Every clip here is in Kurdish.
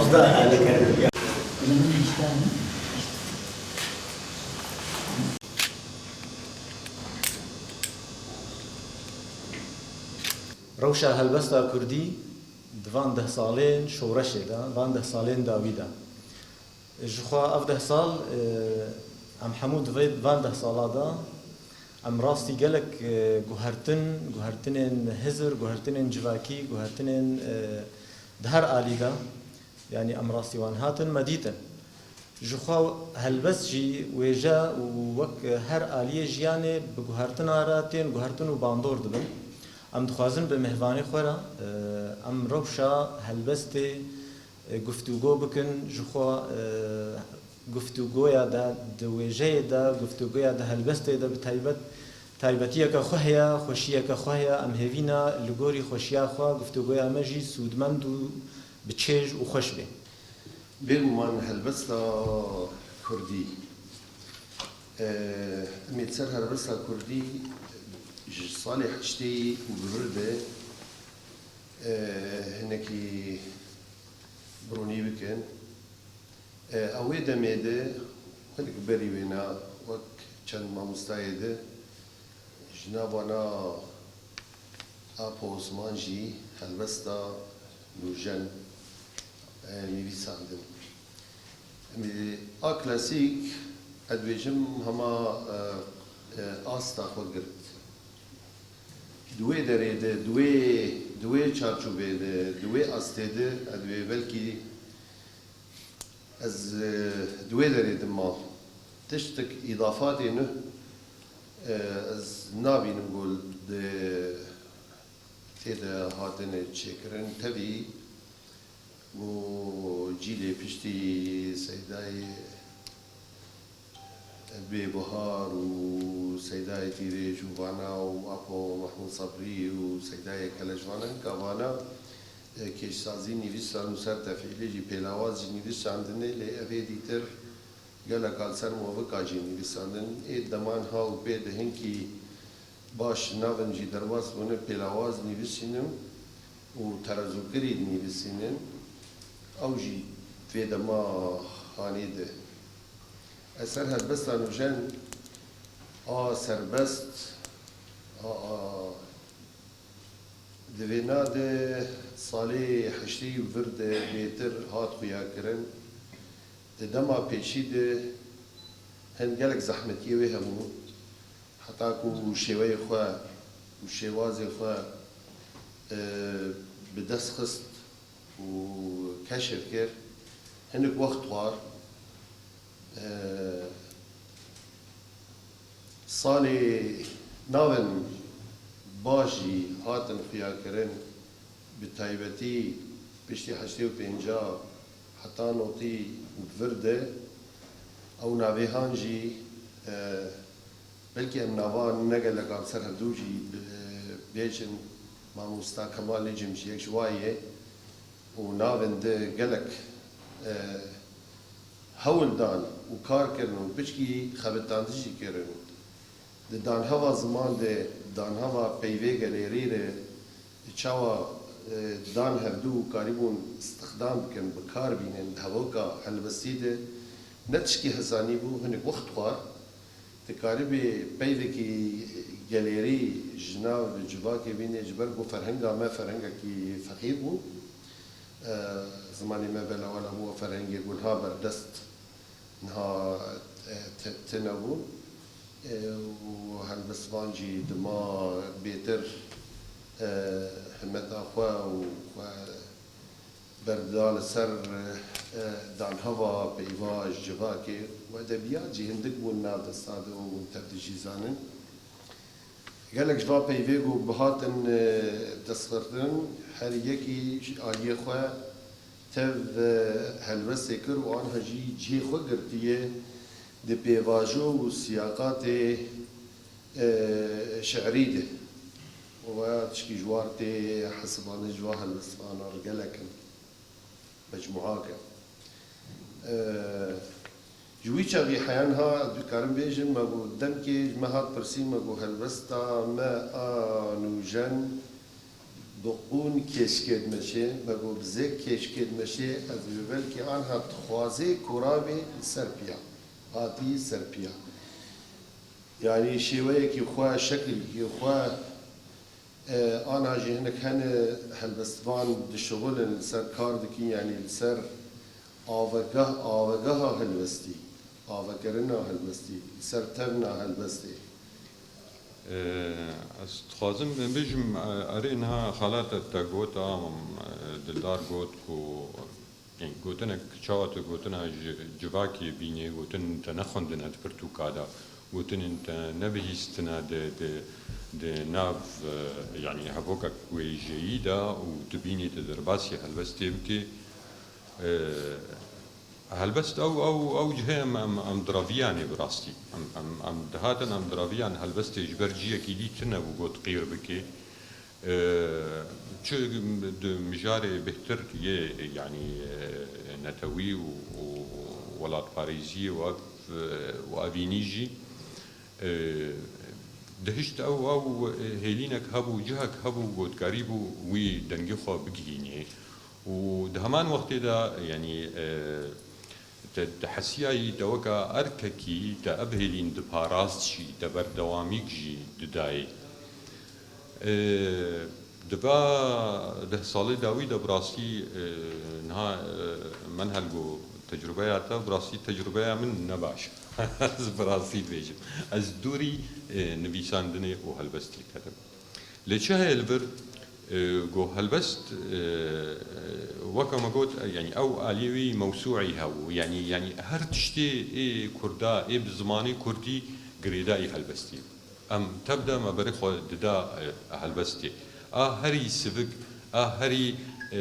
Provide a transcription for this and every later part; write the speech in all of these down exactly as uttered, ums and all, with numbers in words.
Rewşa helbesta kurdî di van deh salên şoreşê de, van deh salên dawî de. Ji xwe ev deh sal, e, em hemû di vê, van deh sala de em rastî gelek, e, guhertin, guhertinên hizir, guhertinên civakî, guhertinên, e, di her alî de, yanî em rastî wan hatin me dîtin. Ji xwe helbest jî wêje û wek her aliyê jiyanê bi guhertina re tên guhertin û bandor dibin. Em dixwazin bi mêvanê xwe re, e, em rewşa helbestê, e, guftûgo bikin. Ji xwe, e, guftûgoya de, di wêjeyê de, guftûgoya di helbestê de bi taybet, taybetiyeke xwe heye, xweşiyeke xwe heye. Em hêvî ne li gorî xweşiya xwe guftûgoya me jî sûdmend û bi çêj û xweş bê. Bêguman helbesta kurdî, e, em ê ser helbesta kurdî ji salê heştê û bi vir de, e, hinekî bironî bikin. E, ew ê demê de hinek berî wêna wek çend mamostayê de ji nav wana Apo Osman jî helbesta Nûjen, e, nivîsandin. Em ê a klasîk, ez dibêjim, hema, e, e, asta xwe girt. Di wê derê de, di wê, di wê çarçovê de, di wê astê de, ez dibê belkî ez, e, di wê derê de mam. Tiştek îdafatê nû, e, ez nabînim ku di, tê de hatine çêkirin. Tevî, û cîlê piştî Seydayê Bêbihar û Seydayê Tîrêj û vana û Apo Mehmûd Sebrî û Seydayê Keleş vana, hinka vana, e, kêşsazî nivîsan û ser tefîlê jî pêlawaz jî nivîsandinê, lê ev ê dîtir gelek a li ser movika jî nivîsandin. Ê deman ha û pê de hinkî baş navin jî derbas bûne, pêlawaz nivîsînin û terezûkirî nivîsînin, ew jî vê dema hanê de. Ez ser helbesta Nûjen a serbest, a, a, di vêna de salê heştê û vir de bêtir hat xuyakirin. Di dema pêşî de hin gelek zehmetiyê wê hebû, heta ku şêweyê xwe û şêwazê xwe, e, bi dest xist û keşf kir, hinek wext xwar. E, salê navin baş jî hatin xuyakirin, bi taybetî piştî heştê û pênca heta notî û vir de ew navêhan jî, e, belkî em nava ne gelek a li ser hevdû jî bi-, bêjin, mamosta Kemal Necim jî yek ji wa ye û navên di gelek, e, hewl dan û kar kirin û piçkî xebitandin jî kirin. Di danheva ziman de, danheva peyvê gelêrî re çawa, e, dan hevdû karîbûn îstixdam bikin, bi kar bînin di hevoka helbestî de, ne tişkî hesanî bû, hinek wext xwar. Dikarîbî peyvekî gelêrî ji nav civakê bînê, ji ber ku ferhenga me ferhengekî feqîr bû. E, zimanê me belawela bû, ferhengê ku niha berdest niha, e, te-, tune bû. E, û helbestvan jî dima bêtir, e, himeta xwe û xwe berdida li ser, e, danheva peyva ji civakê û edebiyat jî hindik bûn nav desta de û hûn tev dijî zanin. Gelek ji van peyvê ku bihatin, e, destxistin, her yekî ji aliyê xwe tev, e, helbestê kir û anha jî cihê xwe girtiye di pêvajo û siyaqatê, e, şi'rî de. Û veya tişkî ji war tê hesibandin ji van helbestvanan re gelek in. Mecmuake. E, ji wî çaxî heya niha dikarim bêjim, me got, demkê ji me hat pirsîn, me got, helbesta me a nûjen Qûn keşkêd meşê, me got bi zêk keşkêd meşê, ez bi belkî anha dixwazê kurabê li ser piya. Hatî ser piya. Yanî şêweyekî xwe, şekilkî xwe, e, anha jî hinek hene helbestvan dişixulin, li ser kar dikin, yanî li ser avegah, avegeha helbestî, avekirina helbestî, li ser tevna helbestê. Ee, ez dixwazim bêjim, e, erê niha xala te, te got, a, e, Dildar got ku, yani, gotinek, çawa tu gotina ji civakê bînê, gotin te nexwendine di pirtûka de, gotin te nebihîstine di, di, di nav, e, yani, hevokek wêjeyî de û tu bînê tu derbasî helbestê bikê. Ee, Helbest ew, ew, ew cihê em, em, em diraviyanê bi rastî. Em, em, em dihatin, em diraviyan helbestê ji ber ciyekî dî tune bû got qîr bike. Ee, çi di mijarê bêhtir yê, yanî, e, netewî û, û welatparêziyê û ev, e, û evînî jî, e, dihişt ew, ew, e, hêlînek hebû, cihek hebû, got karîbû wî dengê xwe bigihînê. Û di heman wextê de, yanî, e, te dihesiyayî te weka erkekî te ev hêlîn diparast jî, te berdewamîk jî didayê. E, di va deh salê dawî de bi rastî, e, niha, e, Menhel got tecrûbeya te, bi rastî tecrûbeya min ne baş e. Ez bi rastî dibêjim. Ez dûrî, e, nivîsandinê û helbestê ketim. Lê çi heye li vir, e, ku helbest, e, e, weke me got, e, yanî ew aliyê wî mewsûî hebû. Yanî, yanî her tiştê ê kurda, ê bi zimanê kurdî girêdayî helbestî. Em tev de me berê xwe dida, e, helbestê. A herî sivik, a herî, e, e,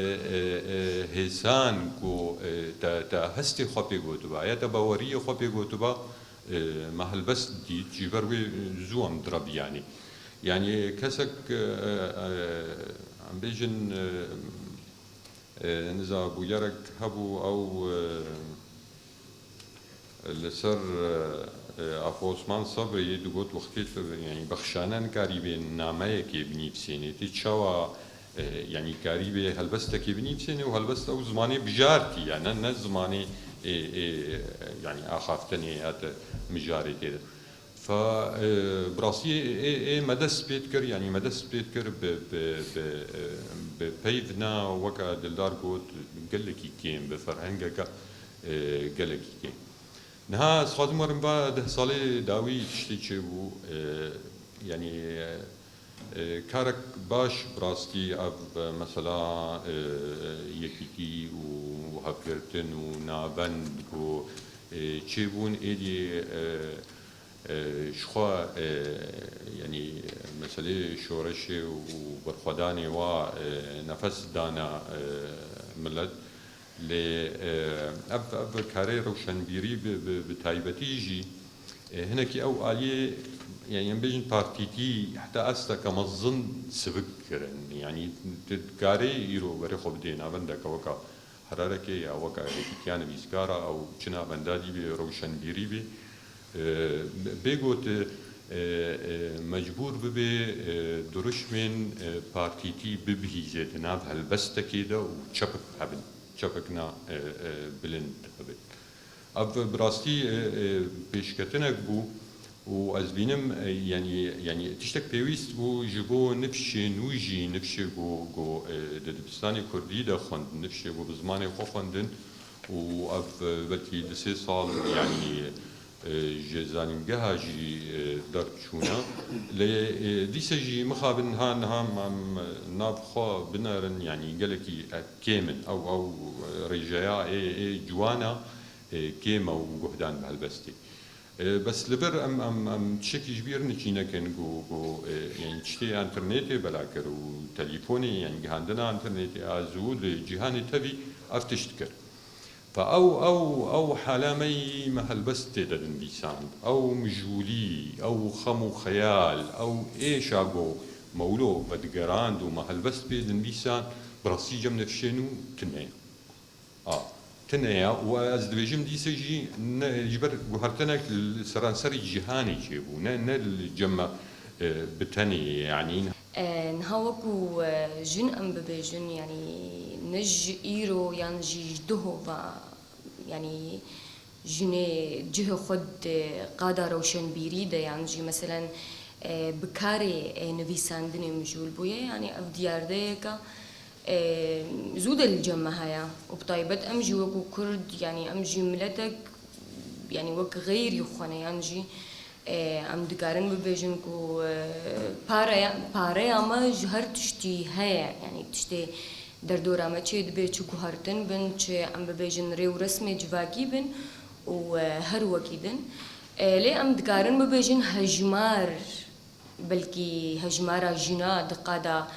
e, hêsan ku, e, te, te hestê xwe pê gotiba, ya te baweriyê xwe pê gotiba, e, me helbest dît, ji ber wê zû em diraviyanê. Yanî kesek, e, e, em bêjin, e, e, niza bûyerek hebû, ew, e, li ser, e, e, Apo Osman Sebrê digot, wextê tu, yanî bexşane nikarîbê nameyekê binivîsênê, tê çawa, e, yanî karîbê helbestekê binivîsênê û helbest ew zimanê bijartî ye, ne, ne zimanê, e, e, yanî axaftinê ya te mijarê tê de. Fa, e, bi rastî ê, ê me dest pê dikir, yanî me dest pê dikir bi, bi, bi, e, bi peyvna weke Dildar got gelekî kêm, bi ferhengeke, e, gelekî kêm. Niha ez xwazim werim va deh salê dawî tiştê çêbû, e, yanî, e, E, karek baş bi rastî ev, e, mesela, e, yekîtî û hevgirtin û navend ku, e, çêbûn êdî, e, e, ji xwe, e, yanî meselê şoreşê û berxwedanê wa, e, nefes dana, e, milet. Lê, e, ev, ev karê rewşenbîrî bi, bi, bi taybetî jî, e, hinekî ew aliyê, yani em bêjin partîtî heta asteke mezin sivik kirin. Yani tu dikarê îro berê xwe bidê navendeke weka Herarekê ya weka Yekîtiya Nivîskara ew çi navenda dî bê, rewşenbîrî bê. E, bê got, e, e, mecbûr bibe, e, diruşmên, e, partîtî bibihîze di nav helbestekê de û çepik hebin. Çepik na, e, e, bilind hebin. Ev bi rastî, e, e, pêşketinek bû û ez bînim, e, yanî, yanî tiştek pêwîst bû ji bo nifşê nû jî, nifşê ku, ku, e, di dibistanê kurdî de xwendin, nifşê ku bi zimanê xwe xwendin û ev, e, belkî di sê sal, yanî, e, ji zanîngeha jî, e, derçûne. Lê, e, dîse jî mixabin niha, niha em, em nav xwe binerin, yanî gelekî, e, kêm in. Ew, ew, e, rêjeya ê, ê ciwana, e, kêm e û guhdan bi helbestê. E, bes li vir em, em, em tiştekî ji bîr nikî nekin ku, ku, e, yanî tiştê enternetê bela kir û telîfonê, yanî gihandina enternetê a zû li cîhanê tevî ev tişt kir. Fa ew, ew, ew hala me yî me helbest tê de dinivîsand. Ew mijûlî, ew xem û xeyal, ew êşa ku me wilo vedigerand û me helbest pê dinivîsand, bi rastî cem nifşên û tune ye. A, tune ye û ez dibêjim dîse jî ne, ji ber guhertinek li seranserî cîhanê çêbû, ne, ne li cem me, e, bi tenê ye, yanî. E, niha wekû, e, jin em bibêjin, yanî ne ji îro yan jî ji duho ve, yanî jinê cihê xwe di qada rewşenbîrî de yan jî meselen, e, bi karê, e, nivîsandinê mijûl bûye, yanî ev diyardeyeke, e, zû de li cem me heye û bi taybet em jî wekû Kurd, yanî em jî miletek, yanî wek xeyrî xwe ne yan jî, e, em dikarin bibêjin ku, e, pareya, pareya me ji her tiştî heye, yanî tiştê derdora me çê dibe, çi guhertin bin, çi em bibêjin rê û resmê civakî bin û, e, her wekî din. E, lê em dikarin bibêjin hejmar, belkî hejmara jina di qada,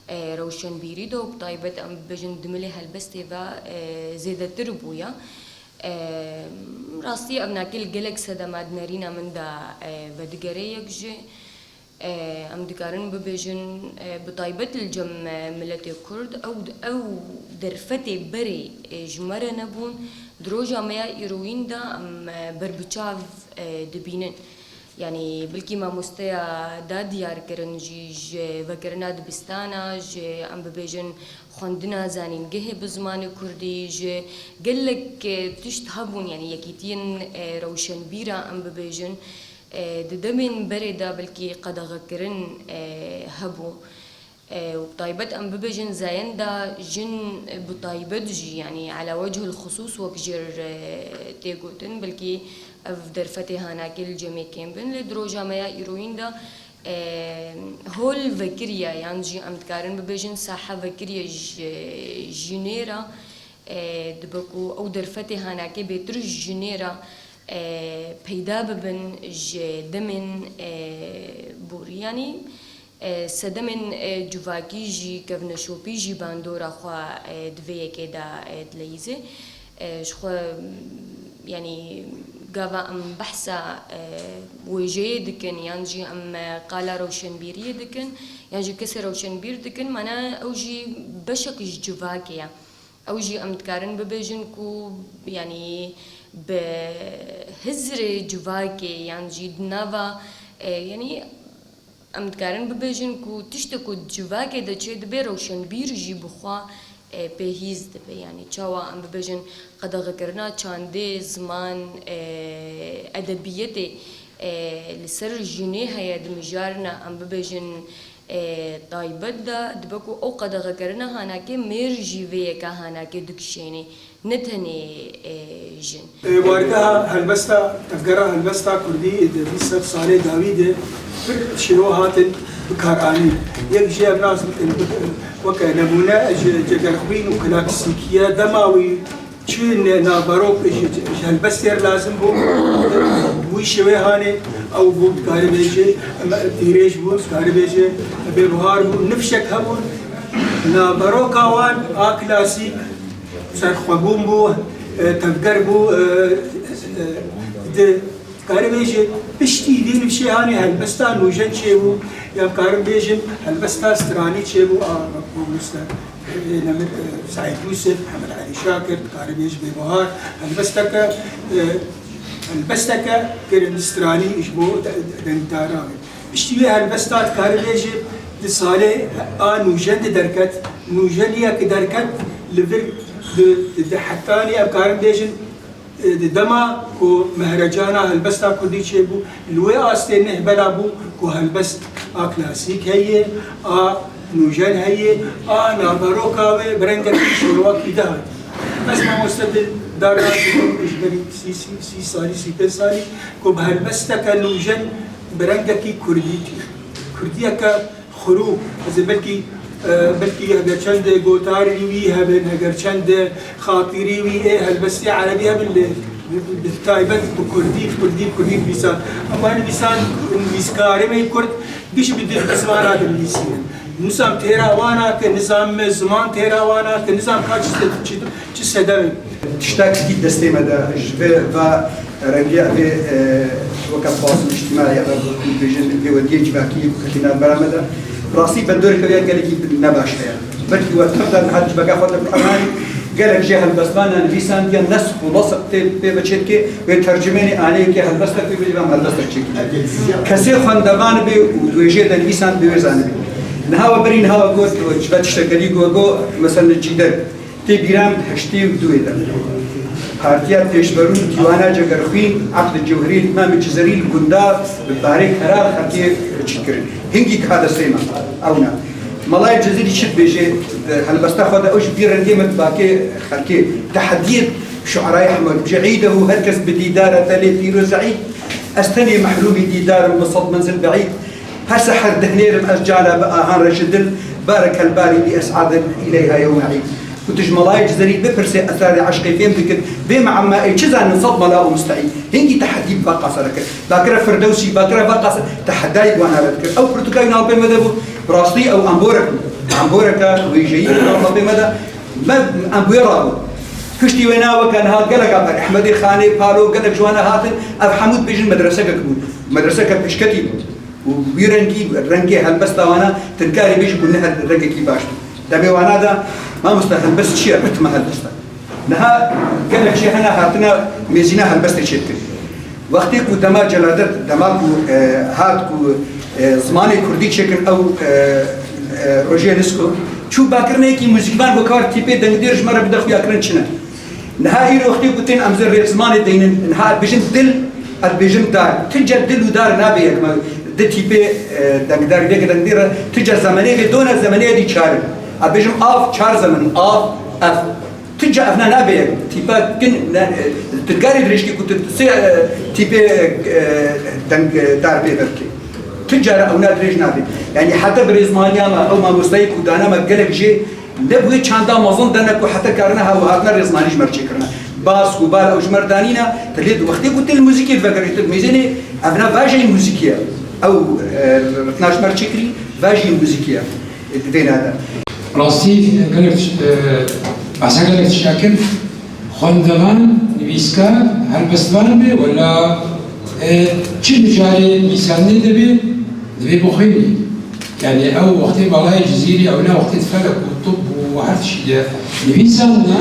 e, rewşenbîrî de û bi taybet em bibêjin di milê helbestê ve, e, zêdetir bûye. E, rastî ev nakê li gelek sedema di nerîna min de, e, vedigere yek jî. E, em dikarin bibêjin, e, bi taybet li cem, e, miletê Kurd, ew, ew derfetê berê, e, ji me re nebûn. Di roja me ya îroyîn de em, e, berbiçav, e, dibînin. Yanî bilkî mamosteya da diyar kirin jî ji vekirina dibistana, ji em bibêjin xwendina zanîngehê bi zimanê Kurdî, ji gelek, e, tişt hebûn, yanî yekîtiyên, e, rewşenbîra em bibêjin, e, di demên berê de belkî qedexekirin, e, hebû. E, û bi taybet em bibêjin zayenda jin, e, bi taybet jî, yanî ala wechil xisûs wek jêr, e, tê gotin, belkî ev derfetê hanakê li cemê kêm bin, lê di roja me ya îroyîn de, e, hol vekiriye, yan jî em dikarin bibêjin sahe vekiriye ji, jinê re, e, dibe ku ew derfetê hanakê bêtir ji jinê re, e, peyda bibin ji demên, e, borî. Yanî, e, sedemên, e, civakî jî, kevneşopî jî bandora xwe, e, di vê yekê de, e, dileyîze. E, ji xwe, yanî gava em behsa, e, wêjeyê dikin, yan jî em, e, qala rewşenbîriyê dikin, yan jî kesê rewşenbîr dikin, mana ew jî beşek ji civakê ye. Ew jî em dikarin bibêjin ku, yanî bi hizrê civakê yan jî di nava, e, yanî em dikarin bibêjin ku tiştek ku di civakê de çêdibe rewşenbîr jî bi xwe, e, pê hîs dibe. Yanî çawa em bibêjin qedexekirina çandê, ziman, e, edebiyetê, e, li ser jinê heye di mijarina em bibêjin, e, taybet de dibe ku ew qedexekirina hanakê mêr jî vê yeka hanakê dikişêne, ne tenê, e, jin. E, wargeha helbesta, tevgera helbesta kurdî di vî sed salê dawî de pir şêwe hatin bikaranîn. Yek jê em nas dikin, weke nemûne ji Cegerxwîn û Klasîkî ye. Dema wî çi ne-, naverok ji, ji, ji helbestê re lazim bû, wî şêwê hanê ew bû, dikarî bêjî, em, tîrêj bû, dikarî bêjî, bêbuhar bû, nifşek hebûn. Naveroka wan a klasîk, serxwebûn bû, e, tevger bû, e, e, di, dikarî bêjî, piştî vî nifşê hanê helbesta nûjen çêbû, ya karin bêjin helbesta stranî çêbû, a, mamoste. Ê, Nemir, e, Seîd Yûsif, Mihemed Elî Şakir, dikarî bêjî Bêbuhar, helbesteke, e, helbesteke kirin stranî ji bo de-, de-, dengdara wê. Piştî wê helbesta dikarî bêjî di salê a nûjen de derket, nûjenî ye ki derket li vir di, di, di hetanî em karin bêjin, e, di dema ku mehrecana helbesta kurdî çêbû, li wê astê nehbela bû ku helbest a klasîk heye, a nûjen heye, a naveroka wê bi rengekî şêwakî de hatiye. Ez mamoste di dar nadim ji berî sî, sî, sî salî, sî pênc salî ku bi helbesteke nûjen bi rengekî kurdî tê. Kurdiyeke xurû, ez ê belkî, e, belkî heger çend gotarî wî hebin, heger çend xatirî wî ê helbestê erebî hebin, lê bi, bi, bi taybet bi kurdî, kurdî, kurdî nivîsan. Ama nivîsan, nivîskarê me yê kurd giş bi di, bi zivana de nivîsînin. Nizam têra wana ke, nizam ziman têra wana ke, nizam ka çi, çi, çi sedemê. Tiştek dît destê me de ji vê ve rengê vê, e, weke basin îctîmaî ya bêjin vê werdiyê civakî yê ku ketî navbera me de. Rastî bandoreke wê gelekî ne baş heye. Belkî we tev de niha civaka xwe de bi emanî gelek jê helbestvan ya nivîsandiye nesk û lesq tê pê ve çêdike wê tercimênê aneyekê helbestek wê bêjî ve em helbestek çêkî. Kesê xwendevan bê û di wê jê de nivîsand bê wê zanibî. Niha we berî niha we got, we ji ve tiştekerî got, got, mesela li Cîder. Tê bîra min heştê û duê de. Partiya Pêşmerû Dîwana Cegerxwîn, Eqd Cewherî, Îmamê Cizerî li gunda bi barê kerar xelkê çî kirin. Hingî ka destê me. Ew ne. Melayê Cizirî çi dibêje, di helbesta xwe de ew ji vî rengê me dibake xelkê. Tehediyê şuerayê hema dibêje, Îdehu her kes bi dîdara te lê pîroz e Îd. Ez tenê mehrûmî dîdarim bi sed menzil beîd. Her seher dihnêrim ez cala bi ahan re ji dil, barek el barî bi es'adin îleyha yewme îd. Ku tu ji melayê Cizerî bipirse esrarê eşqê fêm dikir, vê me'emma ê çi zanin sed mela û musteîd. Hingî tehedî bi vaqasa re kir. Bakire Firdewsî, bakire vaqasa tehedayî bi wana re dikir. Ew pirtûka wî nalpê me de bû, bi rastî ew amborek bû. Amboreka wêjeyî nalpê me de, me em bûye rabû. Piştî wê na weke niha gelek a ber Ehmedê Xanê, Palo, gelek ji wana hatin, ev hemû dibêjin medresekek bûn. Medreseke pêşketî bû. Û wî rengî, rengê helbesta wana tu dikarî bêjî ku ne hel-, rengekî baş bû. Demê wana de, mamoste, helbest çi ye? Ritma helbesta. Niha gelek jê hene hatine mêzîna helbestê çêdikin. Wextê ku dema Celadet, dema ku, e, hat ku, e, zimanê kurdî çêkin ew, e, e, rojê Lisko, çû bakirine yekî muzîkvan got, kar tîpê dengdêr ji me re bide xuya kirin çi ne. Niha îro wextê ku tên em zê rêzimanê deynin, niha ez dibêjim dil, ez dibêjim dar. Ti ca dil û dar nabe yek me. Di tîpê, e, dengdar, vê dengdêr re, ti ca zemenê vê dona zemenê dî çar in. Ez dibêjim av, çar zemen, av, ev. Ti ca ev ne nabe yek. Tîpa kin ne, e, tu dikarî dirêjkî ku tu sê, e, tîpê, e, dengdar pê vekê. Ti cara ew ne dirêj nabe. Yani heta bi rêzimaniya me, ew mamostayê ku dana me gelek jê Nebûye çanda mezin de ne ku heta karine hew hatine rêzmanî ji me re çêkirine. Bas ku bar ew ji me re danîne, tu lê di wextê ku tu li muzîkê vegerî, tu mêzênê, ev ne vajeyî muzîkî ye. Ew, e, ritna ji me re çêkirî, vajeyî muzîkî ye. E, di vê ne de. Rastî, gelek, e, behsa gelek tişta kir. Xwendevan, nivîskar, helbestvan be, wela, e, çi mijarê nivîsandinê de be, divê bixwînî. Yani ew wextê Melayê Cizîrî, ew ne wextê di felek û tib û her tiştî de nivîsandine,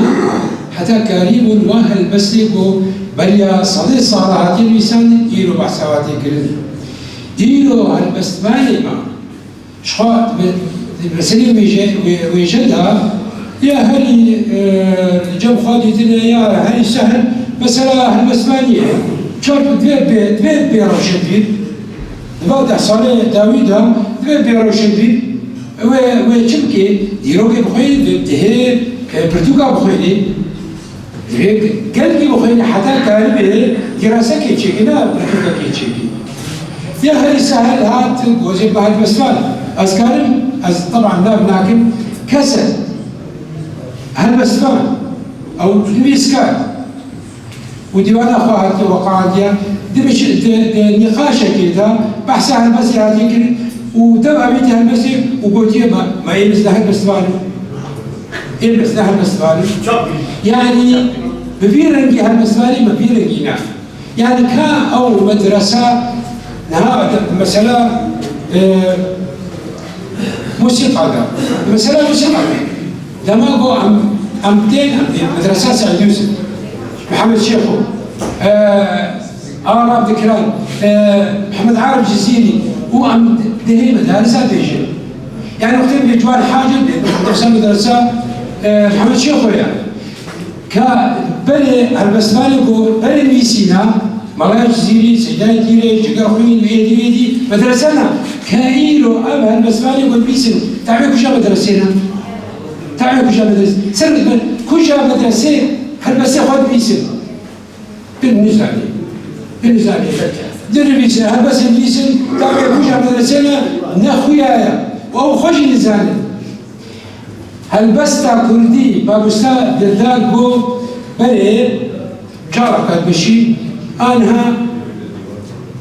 heta karîbûn wa helbestê ku beriya sedê sala hatiye nivîsandin, îro behsa wa tê kirin. Îro helbestvanê me, ji xwe di, di meselê wêje, wê-, wêje de ya herî, e, li cem xwe dîtine ya herî sehil mesela helbestvaniyê. Çar divê bê, divê bê rewşenbîr. Di va deh salê dawî de divê bê rewşenbîr. Wê, wê çi bikê? Dîrokê bixwînî, di, dihê, e, pirtûka bixwînî. Divê gelkî bixwînî heta karibê dîrasekê çêkî, ne pirtûkekê çêkî. Ya herî sehel hat gozê bi helbestvan. Ez karim, ez teban nav nakim, kes e. Helbestvan. Ew nivîskar. Û dîwana xwe hatiye weqandiye, di biş-, di, di nîqaşekê de behsa helbestê hatiye kirin û dev avêtiye helbestê û gotiye, me, me ê biz ne helbestvan in. Ê biz ne helbestvan in. Yani bi vî rengî helbestvanî me vî rengî ne. Yani ka ew medresa niha de, mesela, e, Musîqa de. Mesela musîqa de. Dema ku em, em tên, em tên medresa Seîd Yûsif, Mihemed Şêxo, e, Arab Dikran, e, Mihemed Arab Cizîrî û em dihê medarisa bêjin. Yani wextê bê Ciwan Hacî bê, medresa, medresa, e, Mihemed Şêxo ye. Ka berê helbestvanê ku berê nivîsîna, Malaya Cizîrî, Seydayê Tîrê, Jiger Xwîn, êdî, êdî, medrese ne. Ka îro ev helbestvanê ku nivîsin, tevê kuja medresê ne? Tevê kuja medresê? Ser bi kuja medresê helbestê xwe nivîsin? Bin nizanî. Bin nizanî. Dinivîsin, helbestê nivîsin, tevê kuja medresê ne, ne xuya ye. Û ew xwe jî nizanin. Helbesta kurdî, mamosta Dildar got, berê careke dibêjî, aniha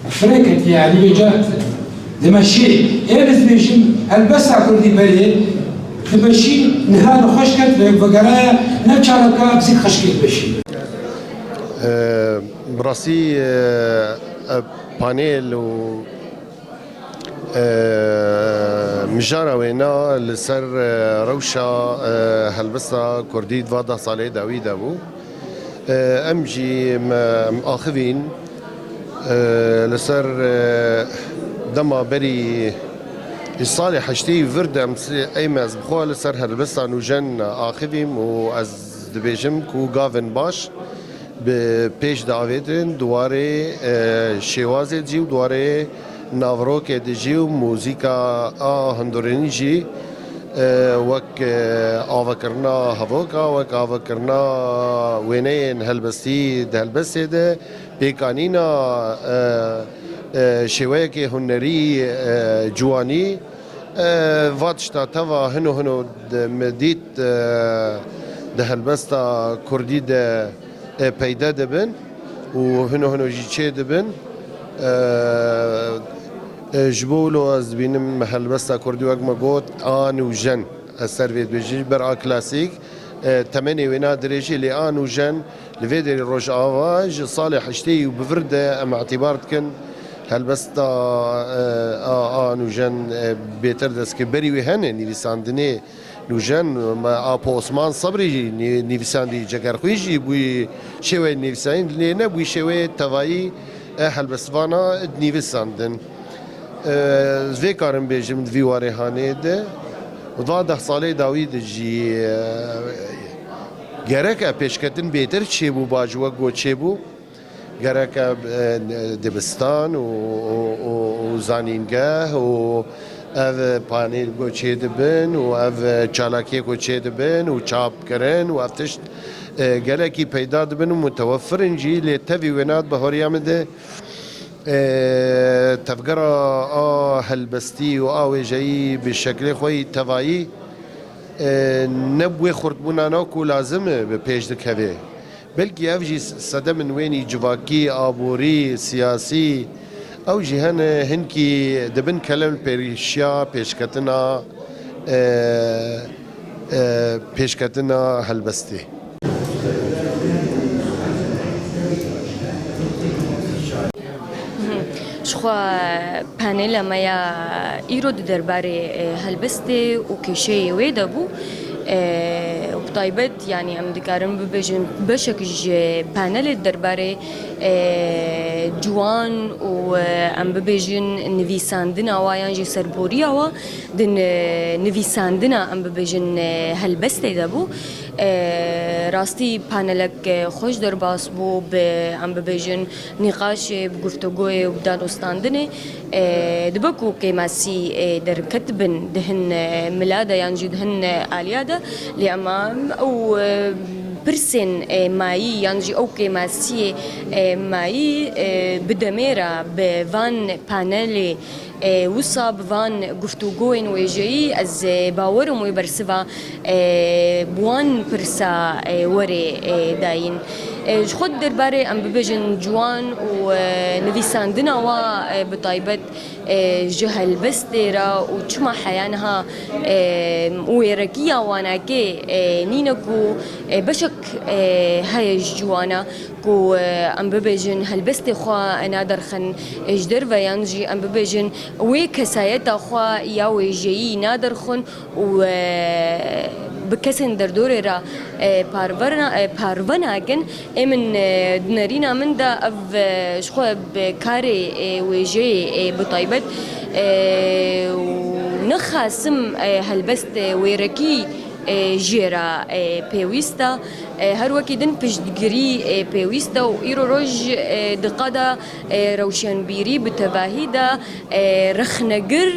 firê ketiye, yanî vêca dimeşî. Ê ez dibêjim, helbesta kurdî berê dimeşî, niha nexweş ket, vegere ne careke pisîk xweşikê dimeşî. Ee, bi rastî, e, ev panel û Mijara wêna li ser, e, rewşa, e, helbesta kurdî di va deh salê dawî de bû. E, em jî me, em axivîn, e, li ser, e, dema berî Di salê heştê û vir de em si-, ey me ez bi xwe li ser helbesta nûjen axivîm û ez dibêjim ku gavên baş bi pêş de avêtin, di warê, e, şêwazê de jî û di warê navrokê de jî û muzîka a hundirênî jî, e, wek, e, avakirina hevoka, wek avakirina wêneyên helbestî di helbestê de, pêkanîna, e, e, şêweyekê hunerî, e, ciwanî, e, va tişta teva hino hino di, me dît, e, di helbesta kurdî de, e, peyde dibin û hino hino jî çê dibin. E, e, ji bo wilo ez dibînim helbesta kurdî wek me got, a nûjen. Ez ser vê dibêjim, ji ber a klasîk, e, temenê wê na dirêj e, lê a nûjen li vê derê Rojava ji salê heştê û bi vir de em îtîbar dikin. Helbesta, e, a, a nûjen, e, bêtir dest kir. Berî wê hene nivîsandinê nûjen, me Apo Osman Sebrî jî nî-, nivîsandî, Cegerxwî jî bûyî şêweyê nivîsandinê, lê nebûyî şêweyê tevayî, e, helbestvana dinivîsandin. E, vê karim bêjim di vî warê hanê de, va deh salê dawî de jî, e, gerek e pêşketin bêtir çêbû, baş wek got çêbû. Gerek e, e, dibistan û, û, û, û zanîngeh û ev panel ku çêdibin û ev çalakiyê ku çêdibin û çapkirin û ev tişt, e, gelekî peyda dibin û mutewefir in jî, lê tevî wêna di bahoriya min de, e, tevgera a helbestî û a wêjeyî bi şeklê xwe yî tevayî, e, ne bi wê xurtbûna ne ku lazim e bi pêş dikeve. Belkî ev jî sedemên wênî civakî, aborî, siyasî, ew jî hene hinkî dibin kelemperişiya pêşketina, e, e, pêşketina helbestê. Jixwe panela me ya îro di derbarê, e, helbestê û kêşeyê wê de bû. E, û bi taybet, yanî em dikarin bibêjin beşek ji panelê di derbarê, e, ciwan û, e, em bibêjin nivîsandina wa yan jî serboriya wa di n-, nivîsandina em bibêjin, e, helbestê de bû. E, rastî panelek, e, xweş derbas bû bi, em bibêjin, nîqaşê, bi guftûgoyê û bi danûstandinê, e, dibe ku kêmasî, e, derketibin di hin, e, mila de yan jî di hin, e, aliya de, lê ema ew, e, pirsên, e, mayî yan jî ew kêmasiyê, e, mayî, e, bi demê re bi van panelê, e, wisa bi van guftûgoyên wêjeyî ez, e, bawer im wê bersiva, e, bi wan pirsa, e, werê, e, dayîn. E, ji xwe di derbarê em bibêjin ciwan û, e, nivîsandina wa, e, bi taybet, e, ji helbestê re û çima heya niha, e, wêrekiya wanakê, e, nîne ku, e, beşek, e, heye ji ciwana ku, e, em bibêjin helbestê xwe naderxin, e, ji derve yan jî em bibêjin wê kesayeta xwe ya wêjeyî naderxin û, e, bi kesên derdorê re, e, parve na-, e, parve nakin. Ê min, e, di nerîna min de ev, e, ji xwe bi karê, e, wêjeyê, e, bi taybet, e, û nexasim, e, helbest, e, wêrekî, e, jê re, e, pêwîst e. E, her wekî din piştgirî, e, pêwîst e û îro roj, e, di qada, e, rewşenbîrî bi tevahî de, e, rexnegir,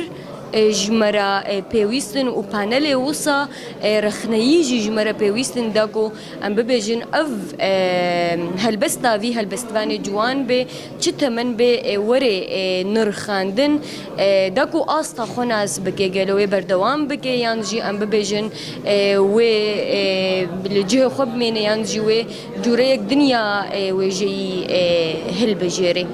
e, ji me re, e, pêwîst in û panelê wisa, e, rexneyî jî ji me re pêwîst in, da ku em bibêjin ev, e, helbesta vî helbestvanê ciwan bê, çi temen bê, e, were, e, nirxandin, e, da ku asta xwe nas bike, gelo wê berdewam bike yan jî em bibêjin, e, wê, e, li cihê xwe bimêne yan jî wê cûreyek dinya, e, wêjeyî, e, hilbijêrê.